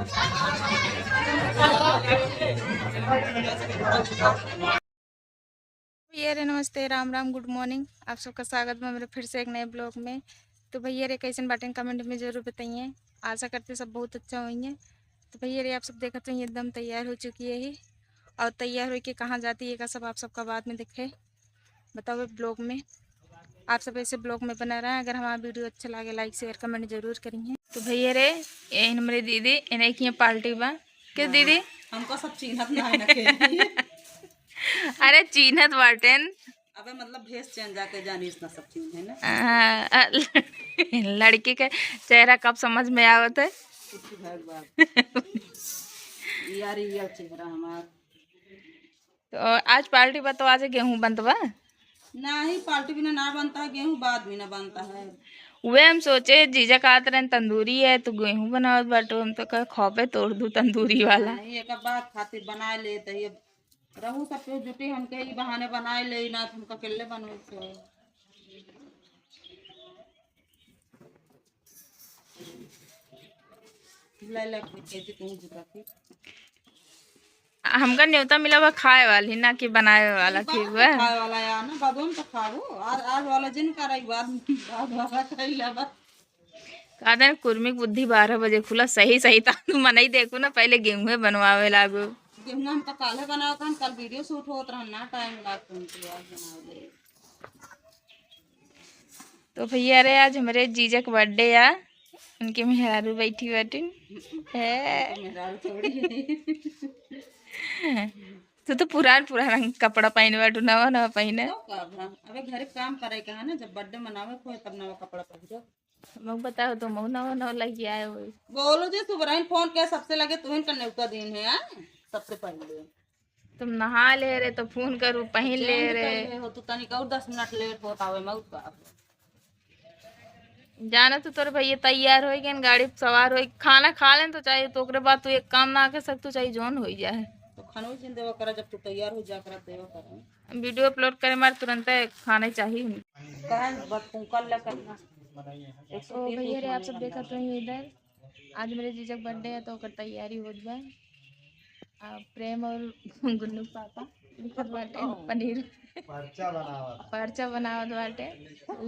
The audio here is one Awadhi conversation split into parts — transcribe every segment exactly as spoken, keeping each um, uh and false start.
ये रे, नमस्ते, राम राम, गुड मॉर्निंग। आप सबका स्वागत बा मेरे फिर से एक नए ब्लॉग में। तो भैया रे, कैसन बाटेन, कमेंट में जरूर बताइए। आशा करते सब बहुत अच्छा होइए। तो भैया रे, आप सब देखत होइए, एकदम तैयार हो चुकी है ही, और तैयार होके कहाँ जाती है का सब आप सबका बाद में देखे बताओ ब्लॉग में। आप सब ऐसे ब्लॉग में बना रहे। अगर हमारा वीडियो अच्छा लगे, लाइक शेयर कमेंट जरूर करिए। तो भैया रे, ये हमरे दीदी, इन्हें की पार्टी बा। किस दीदी? हमको सब चीन्हत ना है ना के। अरे चीन्हत बाटेन। अबे मतलब भेष चेंज आके जानिस ना सब चीज है ना। हाँ, लड़की के चेहरा कब समझ में आवत है? कुछ भर बात। यार, ये चेहरा हमार। तो आज पार्टी बा तो आज गेहूं बनत बा? नहीं, पार्टी बिना ना बनता है, गेहूं बाद में ना बनता है। वे हम सोचे जीजा कहत रहन तंदूरी है तो गेहूं बनावत बाटो, हम तो कहे खोपे तोड़ दू तंदूरी वाला। नहीं, एक बात खातिर बनाए ले तो ये रहू सब केहू जुटी, हमके ई बहाने बनाए ले, ना तो हमका अकेले बनवे से। ले, ले, कैसे तू जुटा के। हमका न्योता मिला बा खाए वाली, ना कि बनावे वाला, ई बात ठीक तो बा? खाए वाला यार ना, बाद में तो खाबो। आज, आज वाला जिन कराई, बाद, बाद वाला खाई लेबा। कहते हैं कुर्मी के बुद्धि बारह बजे खुला, सही सही तानू मनई देखू ना, पहले गेहूं बनवावे लागू। गेहूं हम तो काले बनावत हन, कल वीडियो शूट होत रहन ना, टाइम लागत उनके आज बनावे। तो भैया रे, आज हमरे जीजा के बर्थडे आ, उनके मेहरारू बैठी बाटिन। है। मेहरारू थोड़ी है। तू तो पुरान पुरान कपड़ा पहने बाटू, नवा नवा पहने। तो का भा-, अबे घरे काम करे के है ना, जब बर्थडे मनावे को है तब नवा कपड़ा पहनो। मग बताओ तो मऊ नवा नवा लगी आए हो। बोलो जी, सुबह फोन के सबसे लगे तुहिन का न्योता दिन है, आ? सबसे पहले। तुम नहा ले रहे तो फोन करू, पहन ले चेंज रहे। कर ले हो, तू तनिक और दस मिनट लेट होत आवे, मऊ का। जाना तो तोर भैया तैयार होई गए, गाड़ी पे सवार होई, खाना खा लेन तो चाहिए, तो ओकरे बाद तू एक काम ना कर सकतू, चाहे जौन होई जाए। तो खानो जिन देवा करा, जब तू तैयार हो जा करा, देवा करा। हम वीडियो अपलोड करे मार तुरंत खाना चाहिए। कहाँ बस तू कर ले करना। तो भैया रे, आप सब देखत होइए इधर, आज मेरे जीजा के बर्थडे है तो ओकर तैयारी होत बा। आ, प्रेम और गुन्नू के पापा लिखत बाटे पनीर। पर्चा बनावत। पर्चा बनावत बाटे।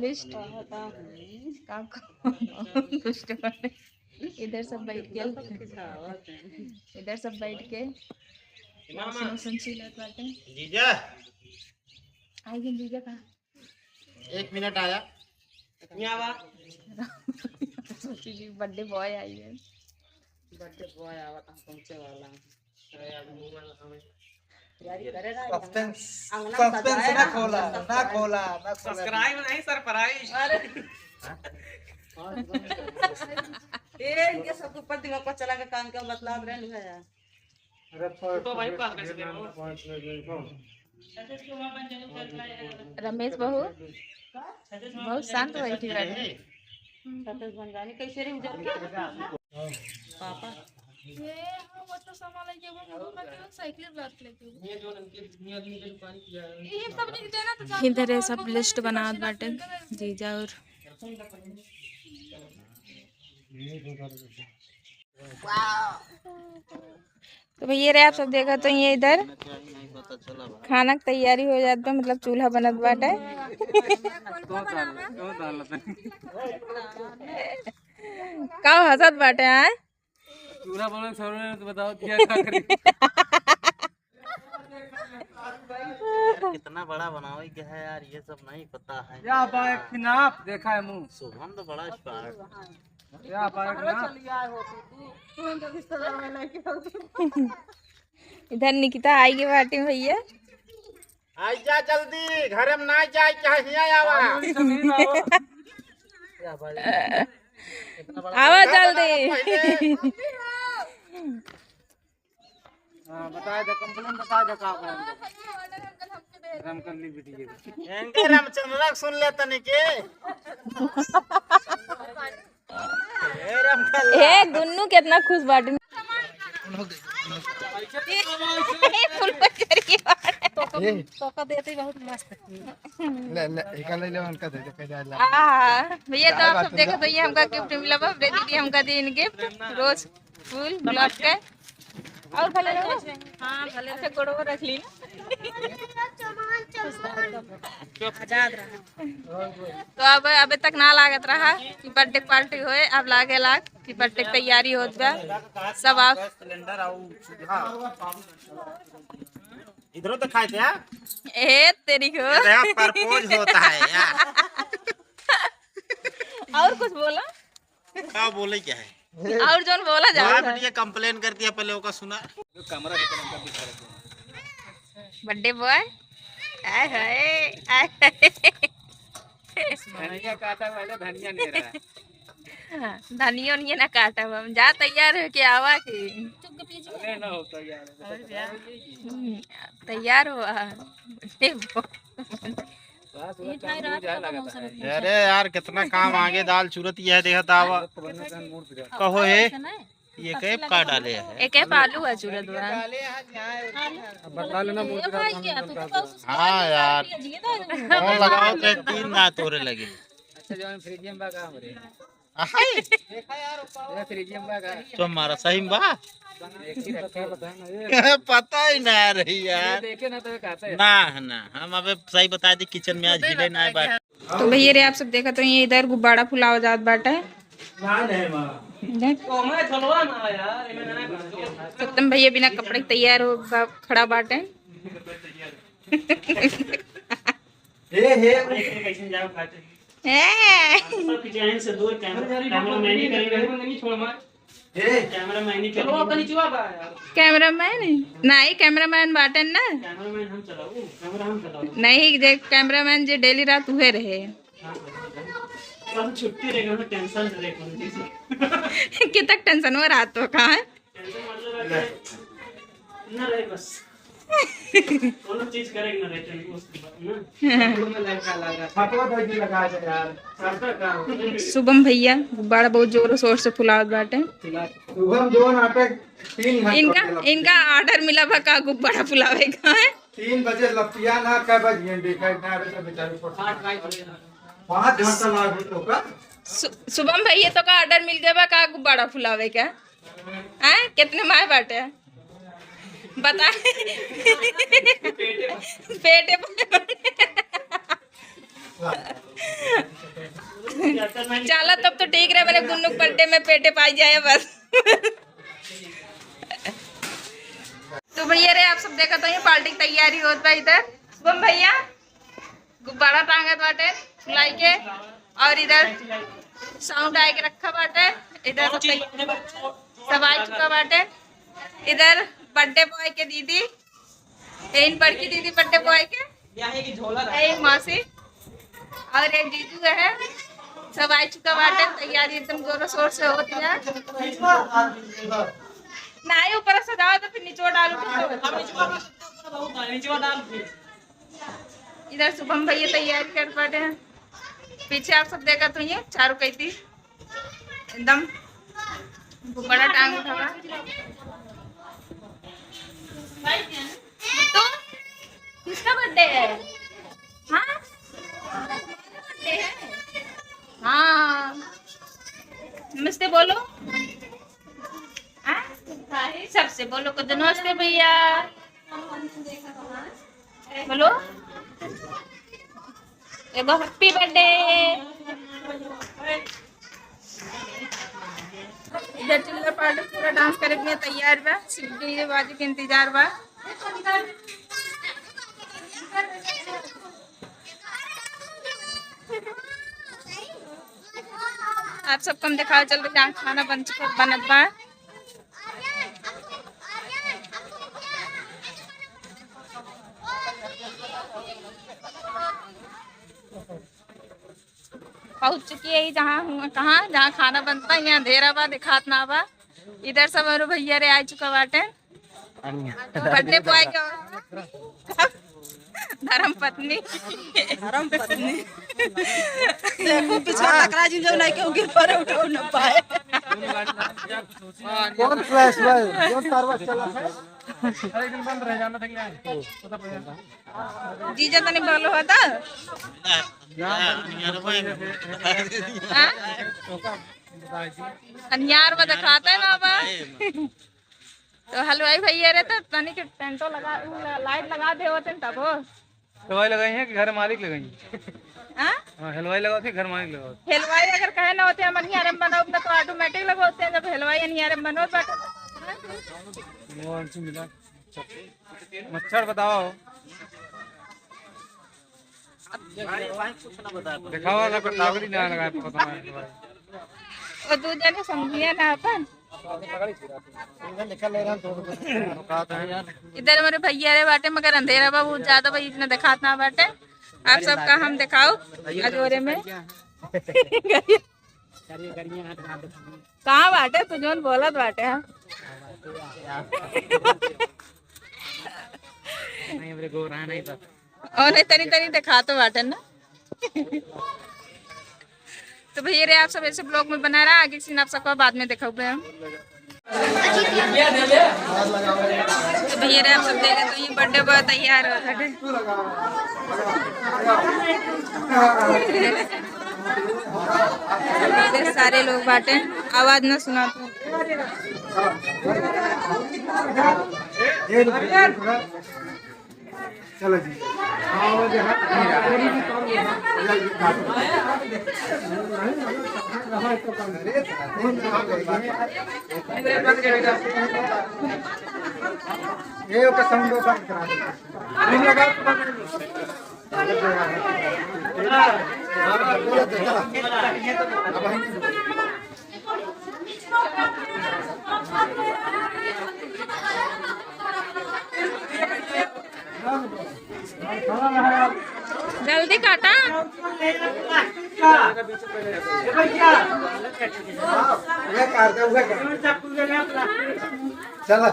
लिस्ट। का को-, लिस्ट बाटे। इधर सब बैठ के, इधर सब बैठ के राशन उसन छीलत बाटे। जीजा। आई गए जीजा का। एक मिनट आया। यहाँ बा। सोची जी बर्थडे बॉय आई है। बर्थडे बॉय आवत हम पहुँचे वाला है। सस्पेंस, सस्पेंस ना खोला, ना खोला, ना खोला। सब्सक्राइब नहीं, सरप्राइज। अरे। ए, इनके सबके ऊपर दिमाग पर चला के काम का बतलावत रहन भैया। अरे, तो भाई, पास कैसे दे रहे हो? रमेश बहू बहुत शांत बैठी बाटे। सतीश भंडारी कैसे रे उजर के? पापा। ये हम तो सामान लेके वो, वो मैं तो साइकिल रात लेके वो। ये जो उनके दुनिया दुनिया की दुकान किया है। ये सब लिख देना तो इधर है, सब लिस्ट बनावत बाटे जीजा और तो भैया रे, आप सब देखत होइए इधर खाना के तैयारी हो जात बा, मतलब चूल्हा बनत बाटे। का हंसत बाटे, आय? चूल्हा बनल सर ने तो बताओ क्या क्या करी? यार, कितना बड़ा बनावे के है यार, ये सब नहीं पता है। या बा एक फिनाप देखा है मुंह। सुगंध बड़ा स्पार्क। या बा एक ना। इधर निकिता आई के बाटे भैया। आई जा जल्दी, घर में ना जाए, चाहे हियां आवा। अरे, जमीन आओ। या बा एक। कितना बड़ा आवा बना जल्दी। पहले। हाँ, बता दे, कंप्लेन बता दे का बा। हम कर ली वीडियो। एंकर रामचंद्र सुन ले तनी के। ए, रामकल्ला। ए, गुन्नू कितना खुश बाटे। ए, फूल पर चढ़ के बाटे। तोका देते बहुत मस्त। ले, ले, एका ले ले, उनका दे दे, कह दे, ला। आहा, भैया, तो आप सब देखत होइए, हमका गिफ्ट मिला बा, दे दीदी हमका दी इन गिफ्ट रोज। फूल गुलाब के। और भले रहो। हाँ, भले अच्छा, गोड़वा रख ली ना। आजाद रहा। तो अब अबे तक ना लागत रहा कि बर्थडे पार्टी होए, अब लागे लाग कि बर्थडे तैयारी होत बा। सब आप सिलेंडर और चूल्हा। इधरो दिखाई दे, हाँ? ए, तेरी को। ये देखा, प्रपोज होता है यार। और कुछ बोला? का बोले क्या है? और जौन बोला जाओ। हाँ, बिटिया कंप्लेन कर दिया, पहले ओका सुना। बर्थडे बॉय, आय हाय, आय हाय। धनिया काटा पहले, धनिया नहीं रहा। धनिया उनिया ना काटा, हम जा तैयार हो के आवा के। अरे ना होता यार। हम्म, तैयार हुआ। बर्थडे बॉय। अरे यार, कितना काम आगे, दाल चूरत यह देखत आवा। कहो हे, ये कैप का डाले है? एक कैप आलू है चूरत बा। हाँ यार, कौन लगाओ के तीन ना तोरे लगे। अच्छा, जो फ्रिज में बा का हमरे? अहै। तो हमारा सही में बा? पता ही ना रही यार। देखे ना तो कहते हैं। ना, ना, हम अबे सही बता दी, किचन में आज हिले ना बा। तो भैया रे, आप सब देखत हो, ये इधर गुब्बारा फुलावा जात बाटे। देख। सत्यम भैया बिना कपड़े के तैयार हो बा-, खड़ा बाटे। हे, हे। ए। सब डिजाइन से दूर कैमरा, कैमरा मैन ही करेगा। हे। कैमरा मैन ही करेगा। कैमरा मैन? नहीं, कैमरा मैन बाटन ना। कैमरा मैन हम चलाऊ, कैमरा हम चलाऊ। नहीं, जे कैमरा मैन जे डेली रात उहे रहे। हाँ, हाँ, हाँ। कल छुट्टी रहेगा, हमें टेंशन नहीं रहेगा, ठीक है? कितना टेंशन हो रहा तो कहाँ है? टेंशन मतलब है कि ना रहे बस। कोनो चीज करे के ना रहे, टेंशन उसके बाद ना। फटवा दे दी लगा दे यार। सबका काम। शुभम भैया गुब्बारा बहुत जोर शोर से फुलावत बाटे। शुभम जो नाटक तीन घंटा इनका, लग गया। इनका ऑर्डर मिला बा का गुब्बारा फुलावे का है? तीन बजे लपटिया ना, कै बजे देखा ना, अबे तो बेचारे को पाँच घंटा लागल तो का? शु-, शुभम भैया तो का ऑर्डर मिल गया बा का गुब्बारा फुलावे का? हैं? कितने माय बाटे? बता। पेटे पर। चला, तब तो ठीक रहे, मैंने गुन्नू के बर्थडे में पेटे पाई जाए बस। तो भैया रे, आप सब देखत हो, ये पार्टी की तैयारी होत बा इधर। शुभम भैया गुब्बारा टांगत बाटे फुलाई के, और इधर साउंड आए के रखा बाटे, इधर सब तै-, सब आ चुका बाटे। इधर बर्थडे बॉय के दीदी, ये इन बड़की दीदी बर्थडे बॉय के, ये एक मासी और एक जीजू है, सब आ चुका बाटे। तैयारी एकदम जोरों शोर से होती है। नहीं, ऊपर सजाओ तो फिर निचोड़ डालू। इधर शुभम भैया तैयारी कर पड़े हैं, पीछे आप सब देखत होइए चारों कैदी एकदम गुब्बारा टांग उठा बा। तो किसका बर्थडे है? हाँ, बर्थडे है। हाँ, नमस्ते बोलो। हाँ? सबसे बोलो कुछ नमस्ते भैया। बोलो, एगो हैप्पी बर्थडे। इधर चिल्ला पार्टी पूरा डांस करे के लिए तैयार बा, सिर्फ डीजे बाजे के इंतजार बा। आप सबको हम देखावे चल रहे, जहाँ खाना बन चुका, बनत बा। पहुँच चुकी है जहाँ हुआ, कहाँ, जहाँ खाना बनता है, यहाँ अंधेरा बा, दिखात ना बा। इधर सब हमरे भैया रे आ चुका बाटे। बर्थडे बॉय का धर्म पत्नी। धर्म पत्नी। देखो, पिछला टकरा जी जो नहीं, क्यों गिर पड़े, उठो न पाए। कौन फ्लैश भाई? कौन तारवा चला है? जीजा तनी बोलो होता। हाँ? अनियार में दिखाते ना बा। तो हलवाई भैया रे तो तनी के टेंटो लगा, उ ल-, लाइट लगा दे होते न तब हो। हलवाई लगाई है कि घर मालिक लगाई है? हाँ? हाँ, हलवाई लगाओ थे, घर मालिक लगाओ। हलवाई अगर कहे ना होते हम अनियारे में बनाओ ना तो ऑटोमेटिक लगाओ होते हैं, जब हलवाई अनियारे में बनाओ बाटे। वो हमसे मिला। मच्छर बताओ। दिखावा ना, कोई टावरी ना लगाए, पता नहीं। वो दू जने समझिए ना अपन। इधर मेरे भैया रे बाटे, मगर अंधेरा बा बहुत ज्यादा, भाई इतना दिखात ना बाटे। आप सबका हम दिखाओ अजोरे में। कहाँ बाटे तू जौन बोलत बाटे, हाँ? नहीं, हमरे गोरा नहीं बा। और नहीं, तनी तनी दिखात बाटे ना। तो भैया रे, आप सब ऐसे ब्लॉग में बना रहा, आगे सीन आप सबको बाद में दिखाऊंगे हम। तो भैया रे, आप सब देखे तो ये बर्थडे बॉय तैयार हो बाटे। इधर सारे लोग बाटे, आवाज ना सुना तो। चलो जी। ये ओके साउंड बंद करा दे। जल्दी काटा। चला।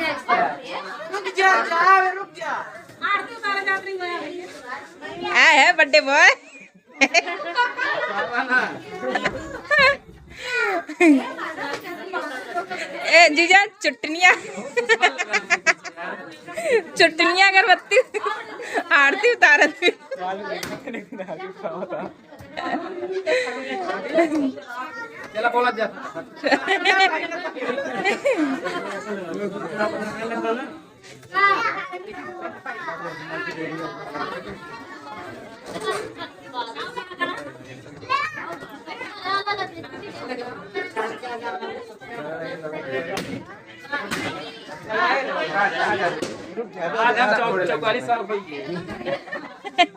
रुक जा, जा, रुक जा। आरती उतारे जात रही है। आ है बर्थडे बॉय। ए जीजा, चुटनिया, चुटनिया अगरबत्ती, आरती उतारत भी। चला, बोला जा। आज हम चौ-, चौवालीस साल हो गए।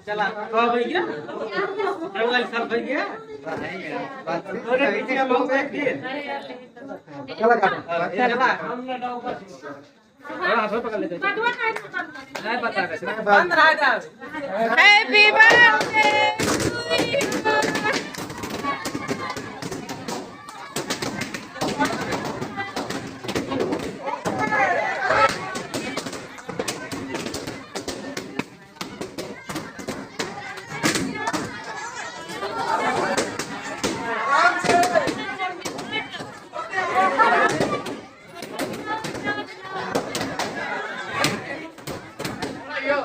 चला, कब हो गया? चौवालीस साल हो गया। अरे, पीछे हम लोग बैठ गए। चला, चला। Happy birthday to you।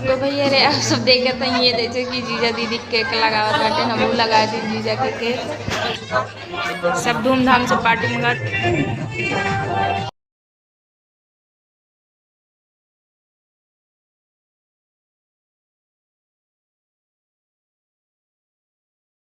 तो भैया रे, आप सब देखत हैं, ये देखो कि जीजा दीदी केक लगावत बाटे, हमहू लगा दी जीजा के केक। सब धूमधाम से पार्टी मंगात।